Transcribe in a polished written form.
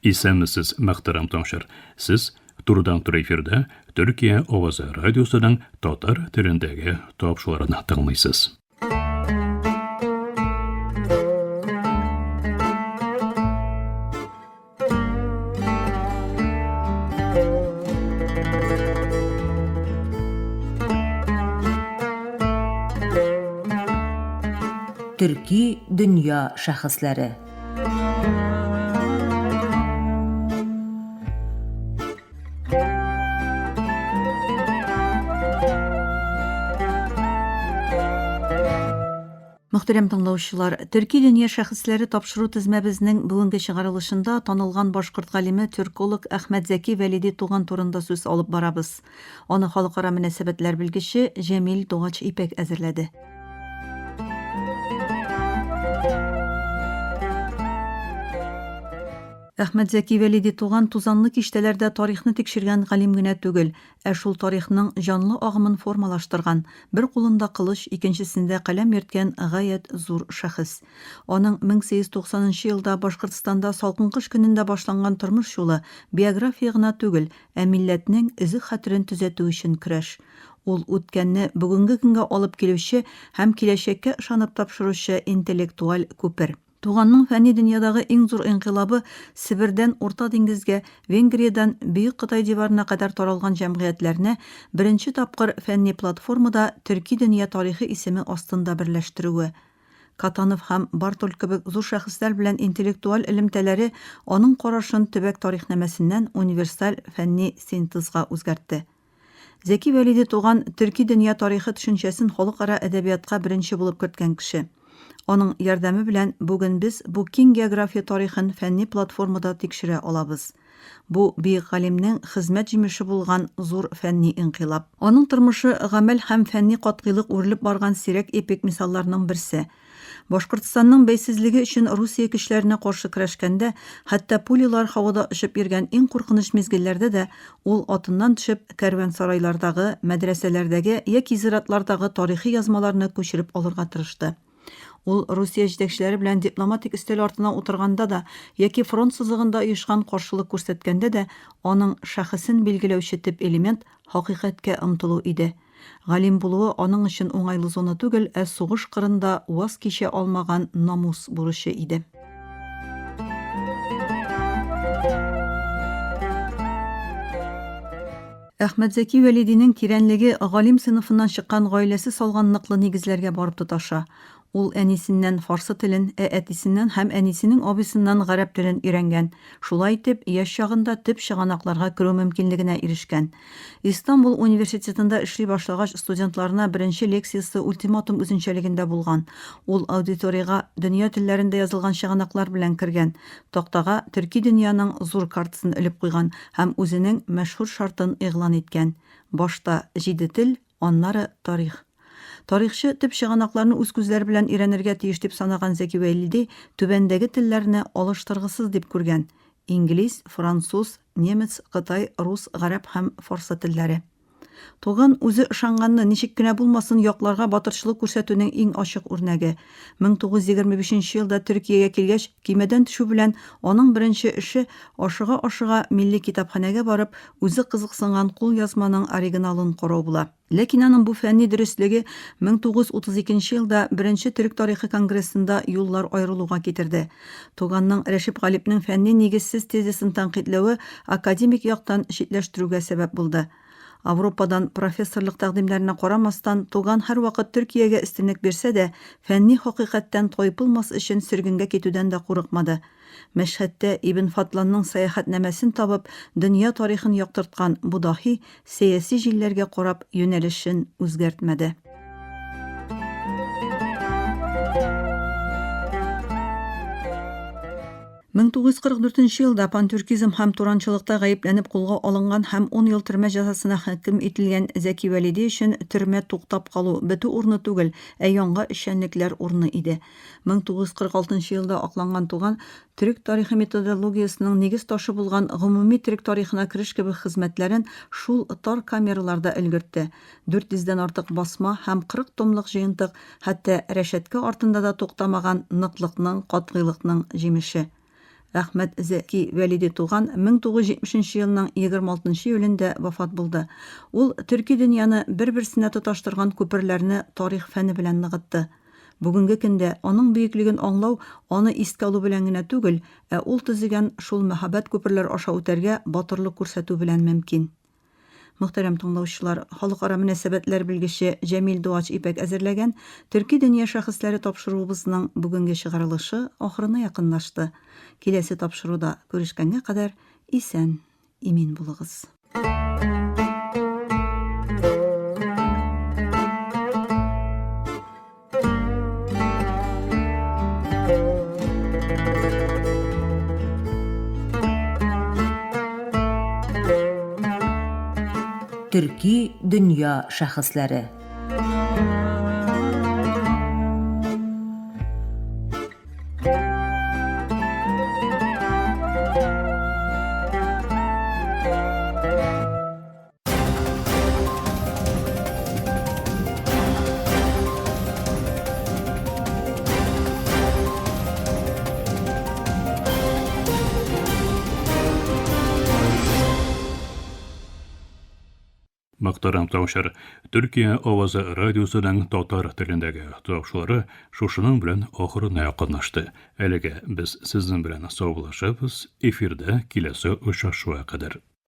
Исәнмесез, мөхтәрәм тыңлаучылар. Сез турыдан-туры эфирда Төркия авазы радиосының татар телендәге тапшыруларын тыңлыйсыз. Төрки дөнья шәхесләре. Мөхтәрәм тыңлаучылар, Төрки дөнья шәхесләре тапшыру тезмәбезнең бүгенге чыгарылышында танылган башкорт галиме, тюрколог Әхмәт Зәки Вәлиди Туган турында сүз алып барабыз. Аны халыкара мөнәсәбәтләр белгече Җәмил Дугач Ипәк әзерләде. Әхмәтзәки Вәлиди Туган тузанлы киштәләрдә тарихны тикшергән галим генә түгел, ә шул тарихның җанлы агымын формалаштырган, бер кулында кылыч, икенчесендә каләм йөрткән гаять зур шәхес. Аның 1890 нчы елда Башкортстанда салкын кыш көнендә башланган тормыш юлы биография гына түгел, ә милләтнең өзек хәтерен төзәтү өчен көрәш. Ул үткәнне бүгенге көнгә алып килүче һәм киләчәккә ышанып тапшыручы интеллектуаль күпер. Туганның фәнни дөньядагы иң зур инкыйлабы Себердән Урта диңгезгә, Венгриядән Бөек Кытай диварына кадәр таралган җәмгыятьләрне беренче тапкыр фәнни платформада Төрки дөнья тарихы исеме астында берләштерүе. Катанов һәм Бартольд кебек зур шәхесләр белән интеллектуаль элемтәләре аның карашын төбәк тарихнамәсеннән универсаль фәнни синтезга үзгәртте. Зәки Вәлиди туган төрки дөнья тарихы төшенчәсен халыкара әдәбиятка беренче булып керткән кеше. Аның ярдәме белән бүген без бу киң география тарихын фәнни платформада тикшерә алабыз. Бу, бөек галимнең хезмәт җимеше булган зур фәнни инкыйлаб. Аның тормышы гамәл һәм фәнни катгыйлык үрелеп барган сирәк эпик мисалларның берсе. Башкортстанның бәйсезлеге өчен Русия көчләренә каршы көрәшкәндә, хәтта пулялар һавада очып йөргән иң куркыныч мизгелләрдә дә ул атыннан төшеп, кәрвансарайлардагы, мәдрәсәләрдәге яки зиратлардагы тарихи язмаларны күчереп алырга тырышты. Ул Русия җитәкчеләре белән дипломатик өстәл артына утырганда да яки фронт сызыгында оешкан каршылык күрсәткәндә дә аның шәхесен билгеләүче төп элемент хакыйкатькә омтылу иде. Галим булуы аның өчен уңайлы зона түгел, ә сугыш кырында ваз кичә алмаган намус бурычы иде. Әхмәтзәки Вәлидинең тирәнлеге галим сыйныфыннан чыккан гаиләсе салган ныклы нигезләргә барып тоташа. Ул әнисеннән фарсы телен, ә әтисеннән һәм әнисенең абыйсыннан гарәп телен өйрәнгән. Шулай итеп, яшь чагында төп чыганакларга керү мөмкинлегенә ирешкән. Истанбул университетында эшли башлагач, студентларына беренче лекциясе ультиматум үзенчәлегендә булган. Ул аудиториягә дөнья телләрендә язылган чыганаклар белән кергән, тактага төрки дөньяның зур картасын элеп куйган һәм үзенең мәшһүр шартын игълан иткән, Башта җиде тел, Аннары, тарих. Тарихчы төп чыганакларны үз күзләре белән өйрәнергә тиеш дип санаган Зәки Вәлиди түбәндәге телләрне алыштыргысыз дип күргән, инглиз, француз, немец, кытай, рус, гарәп һәм фарсы телләре. Туган үзе ышанганны, ничек кенә булмасын, якларга батырчылык күрсәтүнең иң ачык үрнәге. 1925 нче елда Төркиягә килгәч, көймәдән төшү белән, аның беренче эше, ашыга-ашыга Милли китапханәгә барып, үзе кызыксынган кулъязманың оригиналын карау була. Ләкин аның бу фәнни дөреслеге 1932 нче елда Беренче төрек тарихы конгрессында юллар аерылуга китерде. Туганның Рәшит Галипнең фәнни нигезсез тезисын тәнкыйтьләве академик яктан читләштерүгә сәбәп булды. Авропадан профессорлык тәкъдимнәренә карамастан, Туган һәрвакыт Төркиягә өстенлек бирсә дә, фәнни хакыйкатьтән тайпылмас өчен сөргенгә китүдән дә курыкмады. Мәшһәдтә Ибн Фадланның сәяхәтнамәсен табып, дөнья тарихын яктырткан бу даһи, сәяси җилләргә карап, юнәлешен үзгәртмәде. 1944 нче елда пантюркизм һәм туранчылыкта гаепләнеп кулга алынган һәм ун ел төрмә җәзасына хөкем ителгән Зәки Вәлиди өчен төрмә туктап калу, бетү урыны түгел, ә яңа эшчәнлекләр урыны иде. 1946 нчы елда акланган туган төрек тарихы методологиясенең нигез ташы булган гомуми төрек тарихына кереш кебек хезмәтләрен шул тар камераларда өлгертте. 400 дән артык басма һәм 40 томлык җыентык хәтта рәшәткә артында да туктамаган ныклыкның, катгыйлыкның җимеше. Әхмәт Зәки Вәлиди туган 1970 нче елның 26 нчы июлендә вафат булды. Ул төрки дөньяны бер-берсенә тоташтырган күперләрне тарих фәне белән ныгытты. Бүгенге көндә аның бөеклеген аңлау аны искә алу белән генә түгел, ә ул төзегән шул мәһабәт күперләр аша үтәргә батырлык күрсәтү белән мөмкин. Мөхтәрәм тыңлаучылар, халыкара мөнәсәбәтләр белгече Җәмил Дуач Ипәк әзерләгән Төрки дөнья шәхесләре тапшыруыбызның бүгенге чыгарылышы ахырына якынлашты. Киләсе тапшыруда күрешкәнгә кадәр исән, имин булыгыз. Төрки дөнья шәхесләре. Мөхтәрәм тыңлаучылар, Төркия авазы радиосының татар телендәге тапшырулары шушының белән ахырына якынлашты. Әлегә без сезнең белән саубуллашабыз, эфирда киләсе очрашуга кадәр.